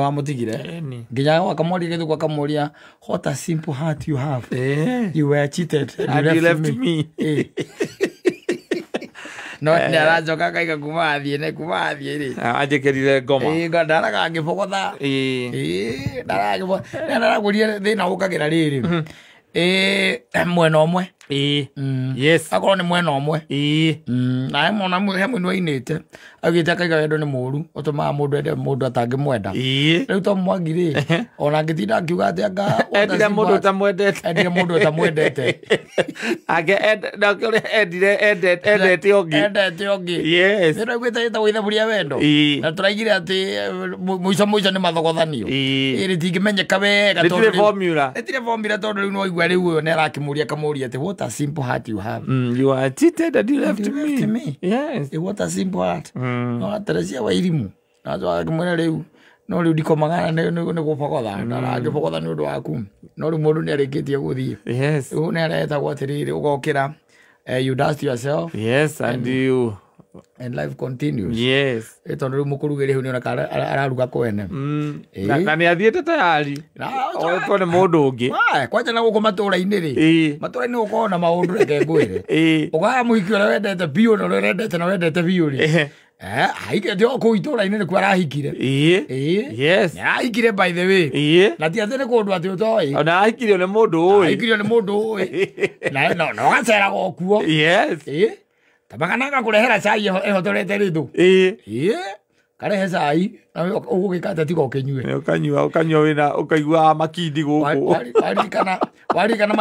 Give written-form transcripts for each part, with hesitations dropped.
Wamutigire. Ĩni. Nginya akamũria gĩthũkũ akamũria, what a simple heart you have. You were cheated and And you left me. Eh. No nĩ aracoka akaiga kuma athiĩ nĩ kuma athiĩ rĩ. Anjĩkĩrire ngoma. Ĩĩ, ndaraga ngĩbogotha. Ĩĩ. Ĩĩ, ndaraga ngĩbogotha. Nĩ ndaragũria thĩna ũkagĩra rĩrĩ. Ĩĩ, mwena ũmwe. Ĩĩ. Yes. Akorwo nĩ mwena ũmwe. Ĩĩ. Na he mwana he mũini wainĩte augĩte akaiga wendo nĩ mũru ũtũmaga mũndũ ende mũndũ atangĩmwenda. Ĩĩ. Rĩu to Mwangi rĩ, ona angĩtinda akiuga atĩ anga Endire mũndũ ũtamwendete. endire mũndũ ũtamwendete. Ake nake ũrĩa endire endete ũngĩ. Endete ũngĩ. Yes. Nĩ tũraiguĩte ĩtagwo ithabu rĩa wendo. Ĩĩ. Na tũraigire atĩ mũico mũico nĩ mathogothanio. Ĩĩ. Ĩĩ, rĩtingĩmenyeka wega Rĩtirĩ tondũ rĩu- formula. Rĩtirĩ formula tondũ rĩu no igua rĩu ũyũ nĩ arakĩmũria akamũria atĩ what a simple heart you have. You are cheated and you left You left me. me. Yes. What a simple heart. No Teresia wa Irimu. Na acoka akĩmwĩra rĩu no rĩu ndikomaga nĩ gũbogotha ndarangĩbogotha nĩ ũndũ waku no rĩu mũndũ nĩ arĩkĩtie gũthiĩ. Yes. Rĩu nĩ aretagwo atĩrĩrĩ ũgokĩra, you dust yourself. Yes, and you. And life continues. Yes. Tondũ rĩu mũkũrugĩri hau nĩoneka araruga kwene. Na nĩ athiĩte tayari. Oetwo nĩ mũndũ ũngĩ. Kwanja na gũkũ matũra-inĩ rĩ, matũra-inĩ gũkoragwo na maũndũ reke ngwĩre. Ũkaya mũhiki ũrĩa wendete biũ na ũrĩa ũrendete na wendete biũ rĩ, ahikĩte o kũu itũra-inĩ nĩkuo arahikire. Ĩĩ. Yes. Nĩ arahikire by the way. Ĩĩ. Na ti atĩ nĩ kũndũ atĩ ũtoĩ. Ona ahikirio nĩ mũndũ ũĩ. Ahikirio nĩ mũndũ ũĩ na na ũgaceraga o kuo. Yes. Ĩĩ, tamagana agakũrehera cai ĩhotorete rĩthũ. Ĩĩ. Ĩĩ, karehe cai nawe ũgũgĩka atĩa tiga ũkĩnyue. Nĩ ũkanyua ũkanyua wĩna ũkaigua makindi gũkũ. Waririkana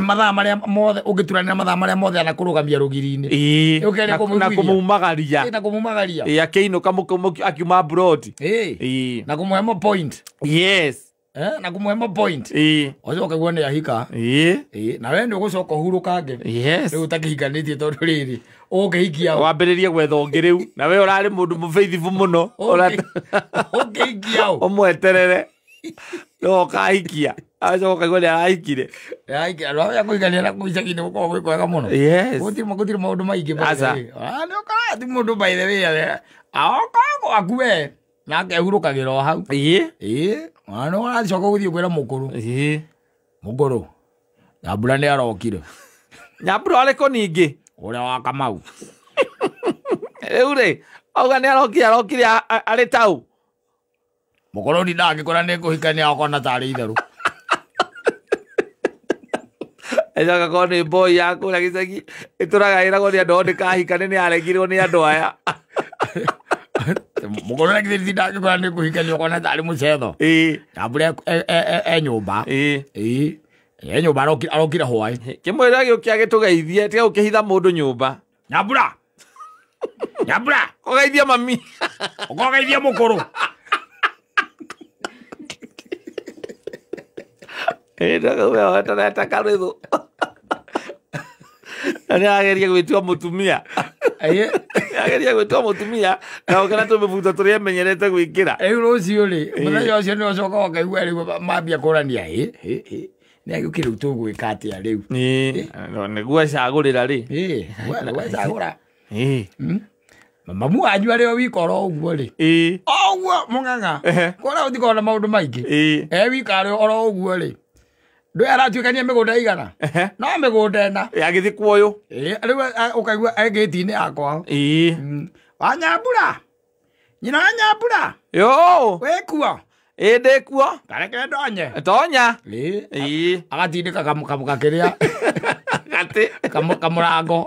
mathaa marĩa mothe ũngĩturanĩra mathaa marĩa mothe anakũrũgamia rũgiri-inĩ. Ĩĩ. Ũkĩgeria Na kũmũiguithia. kũmumagaria. Ĩĩ, na kũmumagaria. Ĩĩ, akĩinũka akiuma broti. Ĩĩ. Ĩĩ. Na kũmũhe mo point. Yes. Na kũmũhe mo point. Ĩĩ. Ũcoke guo nĩ ahika. Ĩĩ. Ĩĩ, na we nĩ ũgũcoka ũhurũkange. Yes. Rĩu ũtakĩhikanĩtie tondũ rĩrĩ ũgũkĩhikia ũ? Wambĩrĩrie gwetha ũngĩ rĩu na we ũrarĩ mũndũ mũbĩithibu mũno. Ũkĩhikia ũ? Ũmweterere no ũkahikia acoka ũkaigua nĩ arahikire. Andũ arĩa kũhikania na kũu icagi-inĩ gũkoragwo gwĩ kwega mũno. Yes. Gũtirĩ maũndũ maingĩ by the Aca. way. Nĩ ũkoraga ti mũndũ by the way aoka gwaku we na akehurũkagĩra o hau. Ĩĩ. Ĩĩ, ona nĩ ũracoka gũthiĩ kwĩra mũkũrũ. Ĩĩ. Mũkũrũ, Nyambura nĩ arokire. Nyambura arĩ kũ ningĩ? Ũrĩa wa Kamau. Rĩu rĩ, auga nĩ arokire arokire arĩ tau. Mũkũrũ ni ndangĩkora nĩ kũhikania okona tarĩ itherũ. Ĩcoka korwo nĩ boy ya kũrĩa gĩcagi ĩtũraga ĩragwo nĩ andũ o ndĩkahikane nĩ aregirwo nĩ andũ aya. Mũkũrũ na githĩ ndangĩkora nĩ kũhikania okona tarĩ mũcetho. Ĩĩ. Nyambura e nyũmba. Ĩĩ. Ĩĩ. E nyũmba arokire hwaĩ. Kĩmwĩra gĩũke agĩtũgeithie tiga gũkĩhitha mũndũ nyũmba. Nyambura. Nyambura. Ũgeithie mami. Ũkogeithie mũkũrũ. Ĩĩ, ndakauga karwĩthũ. Na nĩ arageria gwĩtua mũtumia. Ĩĩ. Nĩ arageria gwĩtua mũtumia na ũkena tũmĩbuto tũrĩa emenyerete gwĩkĩra. Rĩu rũciũ rĩ, mũthenya ũcio nĩ ũcoka ũkaigua rĩu mambia kũrania ĩ ĩ ĩ nĩ agĩũkĩ rĩu tũgwĩka atĩa rĩu. Ĩĩ, nĩguo ecagũrĩra rĩ. Ĩĩ, wecagũra. Ĩĩ. Mamu wanyu arĩ o wika oro ũguo rĩ. Ĩĩ. O ũguo mũng'ang'a. Kũrĩa ũtikoragwo na maũndũ maingĩ. Ĩĩ. E wika arĩ oro ũguo rĩ. Ndũĩ aratuĩkania mĩgũnda igana? No mĩgũnda ĩna. Agĩthiĩ kuoyũ. Ĩĩ, rĩu ũkaigua e gĩti-inĩ ya kwao. Ĩĩ. Wa Nyambura. Nyina wa Nyambura. Yo. Wĩ kuo? Ĩĩ, ndĩ kuo. Kareke ndonye. Tonya. Ĩĩ. Ĩĩ. Agatindĩka kakĩrĩa. Gatĩ. Kamũrango.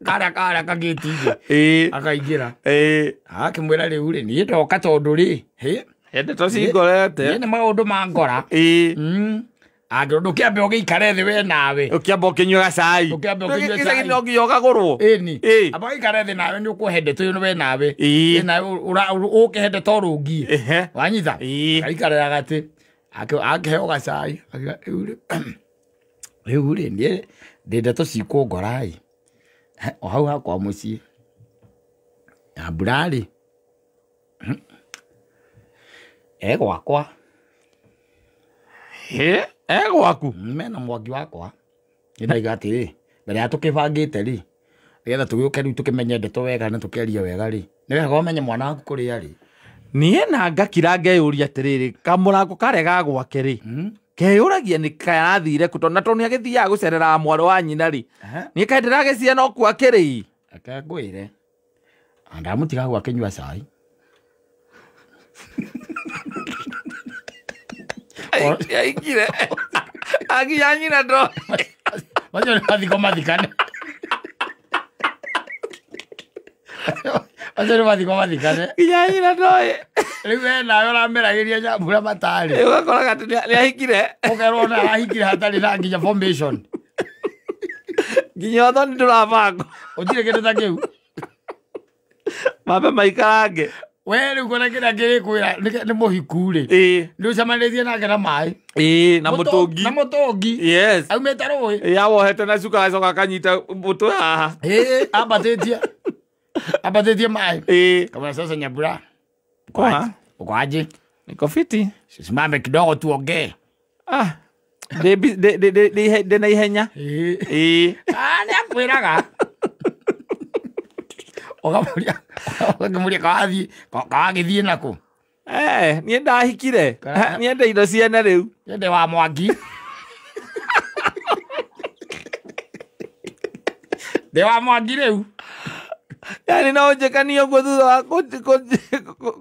Karĩa karĩa kagĩti-inĩ. Ĩĩ. Akaingĩra. Ĩĩ. Akĩmwĩra rĩu rĩ, niĩ ndoka tondũ rĩ, hĩ? Ndeto cingorete. Niĩ nĩ maũndũ ma ngora. Ĩĩ. Angĩrwo ndũkĩambe ũgĩikare thĩ we nawe. Ũkĩamba ũkĩnyua gacai. Ũkĩambe ũkĩnyua Gĩcagi cai. no nginya ũkagũrwo. Ĩni. Ĩĩ. Amba ũikare thĩ nawe nĩ ũkũhe ndeto ĩno we nawe. Ĩĩ. We nawe ũkĩhe ndeto ũrũngie. Ehe. Wanyita? Ĩĩ. Aikarĩra gatĩ. Akĩheo gacai. Akiuga, rĩu rĩ, rĩu rĩ, niĩ ndĩ ndeto cikũngora ĩ. O hau hakwa mũciĩ. Nyambura rĩ, e gwakwa. Ĩ, e gwaku? Mena mwaki wakwa. Nĩ ndaiga atĩrĩ, mbere ya tũkĩbangĩte rĩ, nĩgetha tũgĩũke rĩu tũkĩmenye ndeto wega na tũkĩaria wega rĩ, nĩ wega ũmenye mwana waku kũrĩa rĩ. Niĩ na ngakira ngeyũria atĩrĩrĩ, kamũrango karĩa ga gwake rĩ, keyũragia nĩ karathire kũ, tondũ na tondũ nĩagĩthiaga gũcerera mwarĩ wa nyina rĩ, niĩ kaĩ ndĩragĩciria no kuo akĩrĩ. Reke ngwĩre, ndamũtiga hau akĩnyua cai. Aingire akinya nyina ndo Macio nĩ mathiko mathikane. Macio nĩ mathiko mathikane. Kinya nyina ndoĩ. Rĩu we nawe ũrameragĩria Nyambura matarĩ. Ũgakoraga atĩ nĩahikire. Ũkerwo ona arahikire hatarĩ na nginya formation. Nginya ũthoni ndũrabangwo. Gũtirĩ kĩndũ ta kĩu. Mambe maikarange. We rĩu kona kĩrĩa kĩrĩkwĩra nĩ mũhiku rĩ. Nĩ ũcemanĩtie nake na maĩ. Na mũtũngi. Na mũtũngi. Yes. Aumĩte rũĩ. Awohete na cuka agacoka akanyita mũtwe haha. Ambatĩtie. Ambatĩtie maĩ. Kama sasa Nyambura. Kwa? Uko aje? Niko fiti. Simame kidogo tuongee. Ah. Ndĩ na ihenya. Ah, nĩ akwĩraga. Ũkamũria, ũkamũria kawathiĩ, kawagĩthiĩ nakũ? Niĩ ndahikire. Niĩ ndĩ indo ciene rĩu. Niĩ ndĩ wa Mwangi. Ndĩ wa Mwangi rĩu. Yani no ũnjĩkanie ũguo thutha wa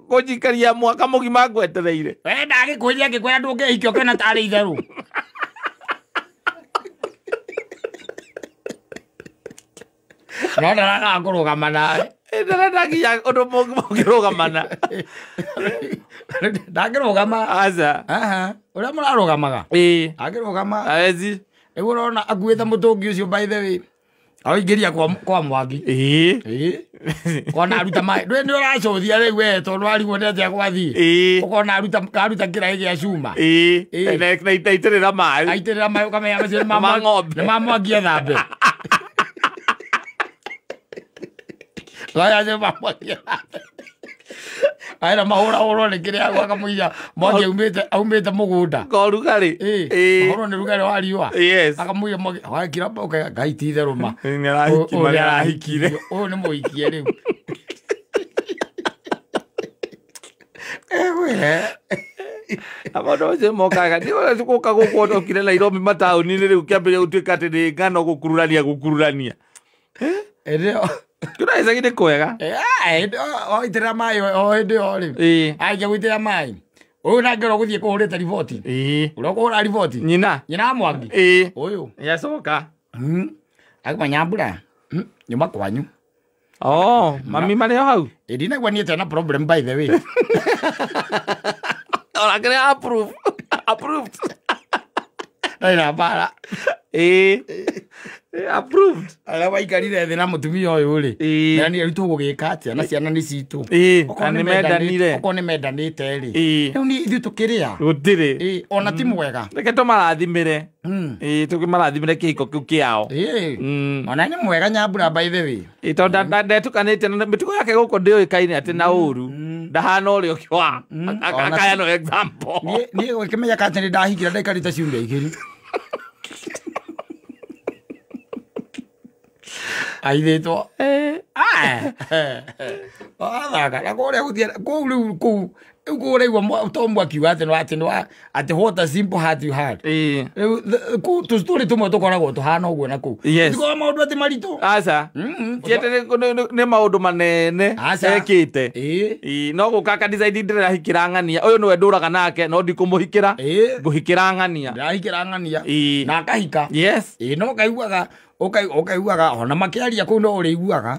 kũnjikaria mwaka mũgima ngwetereire. We ndagĩkwĩria ngĩkwĩra ndũngĩhikia ũkĩona tarĩ itherũ. No ndaragaga kũrũgama nawe. Ndarenda nginya ũndũ mũngĩrũgamana. Ndangĩrũgama. Aca. Ũrĩa mũrarũgamaga. Ndangĩrũgama. Aezi. Rĩu ũrona akuĩte mũtũngi ũcio by the way. Aingĩria kwa Mwangi. Kona aruta maĩ. Ndũĩ nĩ ũracũthia rĩu we tondũ warigwo nĩ atĩa gwathiĩ. Ũkona aruta kĩraĩ gĩa cuma. Na aitĩrĩra maĩ. Aitĩrĩra maĩ ũkamenya macio nĩ ma Mwangi ethambe. Macio ma Mwangi ethambe. Aira mahũrahũrwo nĩ kĩrĩa akamũiya Mwangi aumĩte mũgũnda. Korugarĩ. Mahũrwo nĩ rugarĩ wa riũa. Yes. Akamũiya Mwangi wakira Ngai ti itherũ ma. Nĩarahikire. Ũyũ nĩ mũhikie rĩu. Maũndũ macio mokaga gũka gũkũ okire Nairobi mataũni-inĩ rĩu kĩambĩrĩria gũtuĩka atĩ nĩ ng'ano gũkururania gũkururania. Ĩndĩ Kuna icagi nĩ kwega. Waitĩrĩra maĩ o hĩndĩ o rĩ. Aikia gũitĩrĩra maĩ. Ũyũ nake ũrĩa ũgũthiĩ kũhũrĩte riboti. Ũrĩa ũkũhũra riboti. Nyina. Nyina wa Mwangi. Ũyũ. Nĩacoka. Akuma Nyambura. Nyuma kwanyu. Oh, mami marĩ o hau. Ndinaigua niĩ tena problem by the way. Onake nĩ approve. Approved. Ndarĩ na mbara. Approved. Arĩa waikarire thĩ na mũtumia ũyũ rĩ. Meranire rĩu tũgũgĩka atĩa na ciana nĩ citũ. Na nĩ mendanire. Okorwo nĩ mendanĩte rĩ. Rĩu nĩ ithuĩ tũkĩrĩa. Gũtirĩ. Ona ti mwega. Reke tũmarathimĩre. Tũkĩmarathimĩre kĩhiko kĩu kĩao. Ona nĩ mwega Nyambura by the way. Tondũ ndetukanĩte na mĩtugo yake gũkũ ndĩũĩkaine atĩ na ũru. Ndahana ũrĩa ũngĩ wa. Akaya no example. Niĩ gũkĩmenya atĩ nĩ ndahikire ndaikarĩte ciumia igĩrĩ. Aithĩtwo. Athaka na kũrĩa gũthiĩ kũu rĩu kũu rĩu kũu ũraigua Tom akiuga atĩ no atĩ what a simple heart you had. Rĩu kũu tũstory tũmwe tũkoragwo tũhana ũguo na kũu. Tikoraga maũndũ atĩ maritũ. Aca. Ti atĩ nĩ maũndũ manene ekĩte. No gũka aka decide ndĩrahikĩra ng'ania. Ũyũ nĩwe ndũraga nake no ndikũmũhikĩra. Ngũhikĩra ng'ania. Ndĩrahikĩra ng'ania. Na akahika. Yes. No ũkaiguaga ũkaiguaga ona makĩaria kũu no ũrĩiguaga.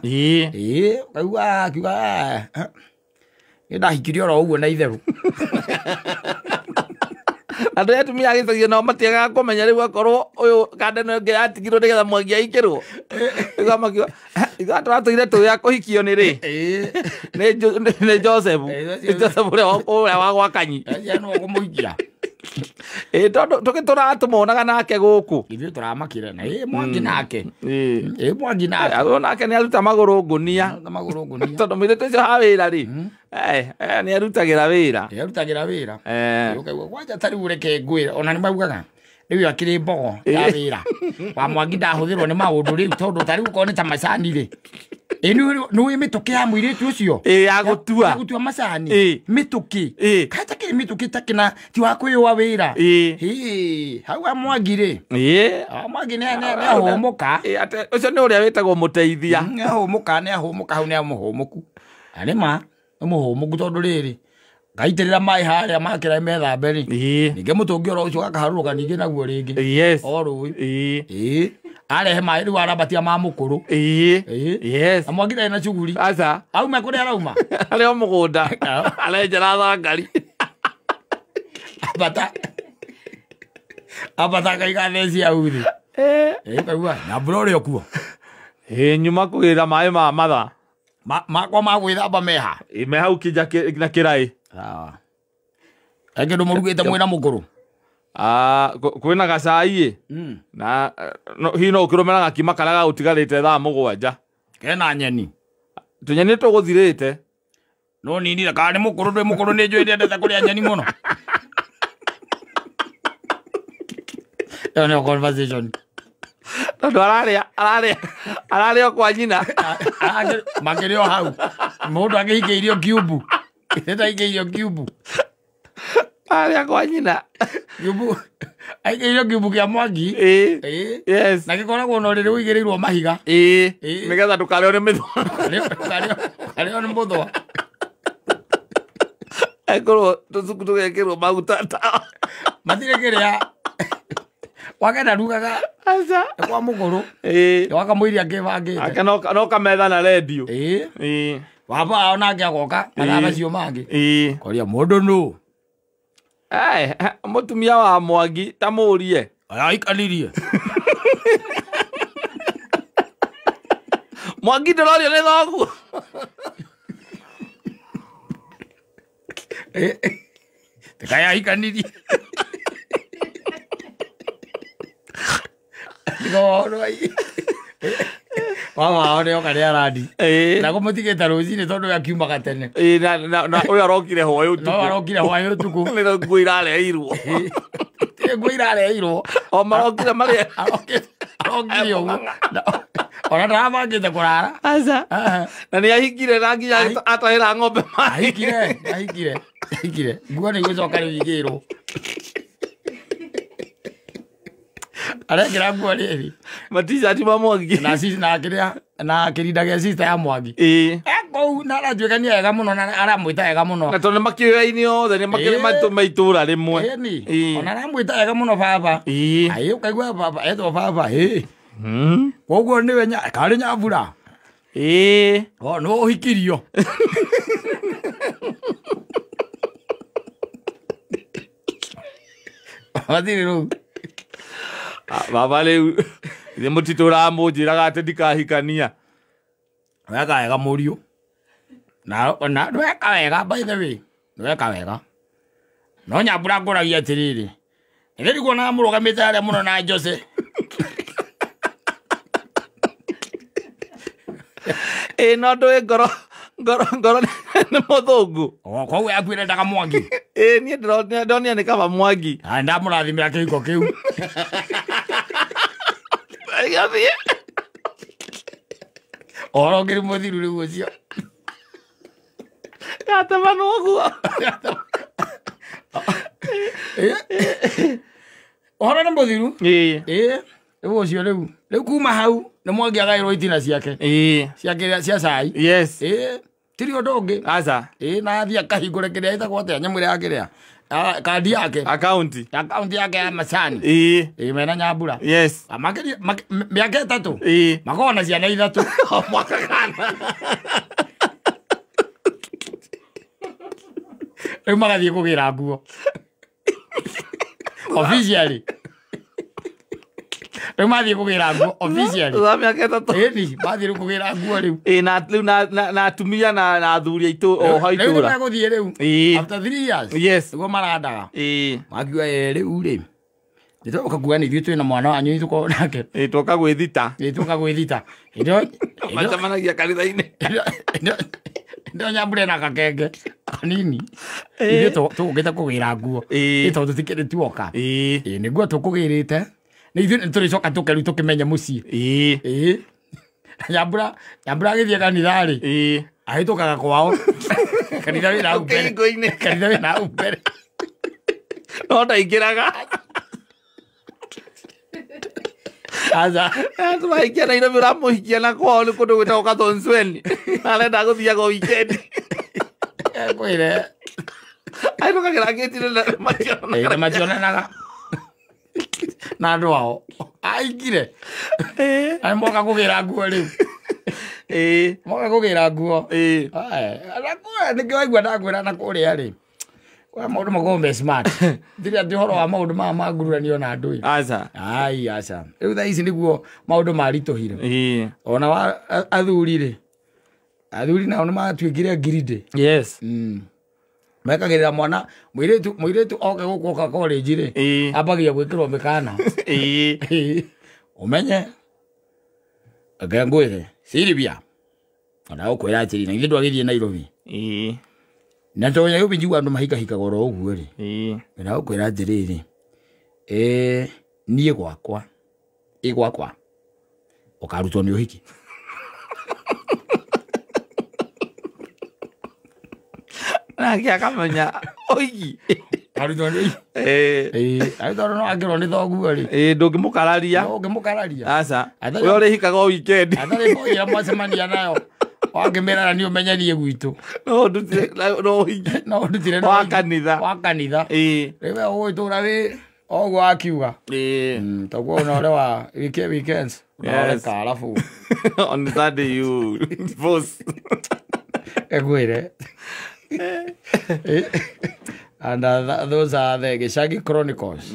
Ũkaigua akiuga nĩ ndahikire oro ũguo na itherũ. Andũ aya atumia a gĩcagi nao matiagaga kũmenya rĩu akorwo ũyũ kanda ĩno ĩngĩ yatigirwo nĩgetha Mwangi ahikĩrwo. Rĩu makiuga ithuĩ tũratũire tũĩ a kũhikio nĩ rĩ? Nĩ Joseph. Nĩ Joseph ũrĩa wa gwa Kanyi. Nĩwe ũkũmũhikia. Tondũ tũgĩtũraga tũmonaga nake gũkũ. Ithuĩ tũramakire na Mwangi nake. Mwangi nake. Ũyũ nake nĩ aruta magũrũ ngũnia. Tondũ mũirĩtu ũcio ha wĩra rĩ. Nĩ arutagĩra wĩra. Nĩ arutagĩra wĩra. Ũkaigua kwanja ta rĩu reke ngwĩre ona nĩ maugaga rĩu akĩrĩ mbogo ya wĩra. Wa Mwangi ndahũthĩrwo nĩ maũndũ rĩu tondũ ta rĩu okorwo nĩ ta macani rĩ. Nĩ mĩtũkĩ ya mũirĩtu ũcio ya gũtua ya gũtua macani mĩtũkĩ kaĩ takĩrĩ mĩtũkĩ takĩna ti wa kwĩyũa wĩra hau a Mwangi rĩ Mwangi nĩ ahũmũka ũcio nĩ ũrĩa wĩtagwo mũteithia nĩ ahũmũka nĩ ahũmũka hau nĩ amũhũmũku na nĩ ma nĩ mũhũmũku tondũ rĩrĩ ngaitĩrĩra maĩ harĩa makĩra methambe rĩ ningĩ mũtũngi oro ũcio gakaharũrũka ningĩ naguo rĩngĩ o rũĩ arehe maĩ rĩu arambatia ma mũkũrũ yes na Mwangi ndarĩ na cuguri aca auma kũrĩa arauma arĩ o mũgũnda arenjera thangari ambata ambata akaiga theci hau thĩ ũkaigua Nyambura ũrĩ o kuo nyuma kũgĩra maĩ ma matha makwa ma gwĩthamba meha me hau kĩnja na kĩraĩ sawa he kĩndũ mũrugĩte mwĩna mũkũrũ kwĩna gacai na hihi no ũkĩrũmĩra gakima karĩa gagũtigarĩte thaa 7 kena nyeni tũnyeni tũgũthirĩte no ninire kana nĩ mũkũrũ ndwĩ mũkũrũ nĩ njũĩ ndendete kũrĩa nyeni mũno ĩyo nĩyo conversation tondũ ararĩa o kwa nyina makĩrĩ o hau mũndũ akĩhikĩirio kiumbu ĩtaikĩirio kiumbu arĩa kwa nyina kiumbu aikĩirio kiumbu kĩa Mwangi yes na gĩkoragwo na ũrĩrĩ ũigĩrĩirwo mahiga nĩgetha ndũkarĩo nĩ mĩthũa ndũkarĩo nĩ mũthũa ekorwo tũcuku tũgekĩrwo maguta matirĩ kĩrĩa wagenda rugaga aca kwa mũkũrũ wakamũiria akĩbangĩte ake no kametha na rendio baba onake agoka mathaa macio mangĩ koria mũndũ nũ mũtumia wa Mwangi ta mũrie araikanirie Mwangi ndĩrorio nĩ thoguo tikayaikanirie Baba nĩ oka nĩ arandi na kũmũtigĩte rũcinĩ tondũ akiumaga tene na ũyũ arokire hwaĩ ũtukũ no arokire hwaĩ ũtukũ nĩ nguo irareheirwo nguo irareheirwo o marokire marĩa arokire ũguo ona ndarabangĩte kũrara aca na nĩ ahingire na nginya atahĩra ng'ombe maĩ ahingire ahingire nguo nĩ igũcoka rĩu igĩrwo arekĩra nguo rĩrĩ matishati ma Mwangi na na kĩrĩa na kĩrinda gĩa sister ya Mwangi kũu na aratuĩka nĩ ega mũno na aramwĩta ega mũno na tondũ nĩ makĩũyaine othe nĩ makĩrĩ ma itũũra rĩmwe ona aramwĩta ega mũno baba aĩ ũkaigua baba etwo baba koguo nĩwe karĩ Nyambura nĩ ũhikirio matirĩ rũu baba rĩu ithe mũtitũraga mũnjĩraga atĩ ndikahikania weka wega mũriũ na ndweka wega by the way ndweka wega no Nyambura ngũragia atĩrĩrĩ nĩrĩriguonaga mũrũgamĩte harĩa mũno na Jose no ndũĩ ngoro ngoro nĩ mũthũngũ koguo yaku ĩrendaga Mwangi niĩ ndĩronire nĩ kaba Mwangi ndamũrathimĩra kĩhiko kĩu ũhoro ũkĩrĩ mũthiru rĩu ũcio gatemanwo ũguo ũhoro nĩ mũthiru rĩu ũcio rĩu kuma hau nĩ Mwangi agaĩrwo itina ciake cia cai yes tiri ũndũ ũngĩ aca na athiĩ akahingũre kĩrĩa ĩtagwo atĩa nyamũ ĩrĩa ya kĩrĩa kandi yake akaunti yake ya macani mena Nyambura yes mĩaka 3 makoragwo na ciana 3 o mwaka kana rĩu magathiĩ kũgĩra nguo officially rĩu mathiĩ kũgĩra nguo officially thutha wa mĩaka 3 ĩni mathiĩ rĩu kũgĩra nguo rĩu na rĩu na atumia na athuri aitũ o hau rĩu itũũra nĩmegũthiĩ rĩu after 3 years yes nĩguo marandaga makiuga rĩu rĩ nĩtũgoka kuga nĩ ithuĩ twĩna mwana wanyu tũkorwo nake twoka gwĩthita twoka gwĩthita macemanagia kanitha-inĩ ndo Nyambura na gakenge kanini ithuĩ tũgũkĩte kũgĩra nguo tondũ tũtikĩrĩ tuoka nĩguo tũkũgĩrĩte nĩ ithuĩ nĩtũrĩcoka tũke rĩu tũkĩmenye mũciĩ Nyambura agĩthiĩ kanitha rĩ. Ĩĩ. Ahĩtũkaga kwao. Kanitha wĩna hau mbere. Kĩhingo-inĩ. Kanitha wĩna hau mbere. No ndaingĩraga. Aca. Tũrahikia Nairobi ũramũhikia na kwao nĩ kũndũ gwĩtagwo Kathonzweni. Arenda gũthiaga weekend. Kwĩre. Ahĩtũkagĩra gĩti-inĩ na mationanaga. Na mationanaga. Na andũ ao. Aingire. Ai moka kũgĩra nguo rĩu. Ĩĩ. Moka kũgĩra nguo. Ĩĩ. Nĩkĩo waigua ndakwĩra na kũrĩa rĩ. Kwa maũndũ makoragwo me smart. Ndirĩ atĩ ũhoro wa maũndũ maya ma ngururanio na andũ ĩ. Aca. Ai aca. Rĩu thaa ici nĩguo maũndũ maritũhire. Ĩĩ. Ona wa athuri rĩ. Athuri nao nĩmatuĩkire greedy. Yes. Mekagĩrĩra mwana mũirĩtu oke gũkũ oka college rĩ. Ĩĩ. Ambagia gwĩkĩrwo mĩkana. Ĩĩ. Ũmenye. Reke ngwĩre. Silvia. Ona gũkwĩra atĩrĩ, na ithuĩ ndwagĩthiĩ Nairobi. Ĩĩ. Na tondũ Nairobi njiguaga andũ mahikahikaga oro ũguo rĩ. Ĩĩ. Na gũkwĩra atĩrĩrĩ, niĩ gwakwa, ĩ gwakwa, ũkarutwo nĩ ũhiki. Nake akamenya ũhiki. Arutwo nĩ ũhiki. Ĩĩ. Ĩĩ, tondũ no angĩrwo nĩ thoguo rĩ. Ĩĩ, ndũngĩmũkararia. Ndũngĩmũkararia. Aca. Ũrĩa ũrĩhikaga o weekend. Atarĩ mbũi mwacemania nayo. Wangĩmĩra na niĩ ũmenye niĩ gwitũ. No ndutire no ũhiki. No ndutire wa kanitha. Wa kanitha. Ĩĩ. Rĩu we ũgũgĩtũra wĩ o ũguo akiuga. Ĩĩ. Toguo ona ũrĩa wa weekends. Ũreka alafu. On Sunday you divorce. Egwĩre. And those are the Gicagi Chronicles.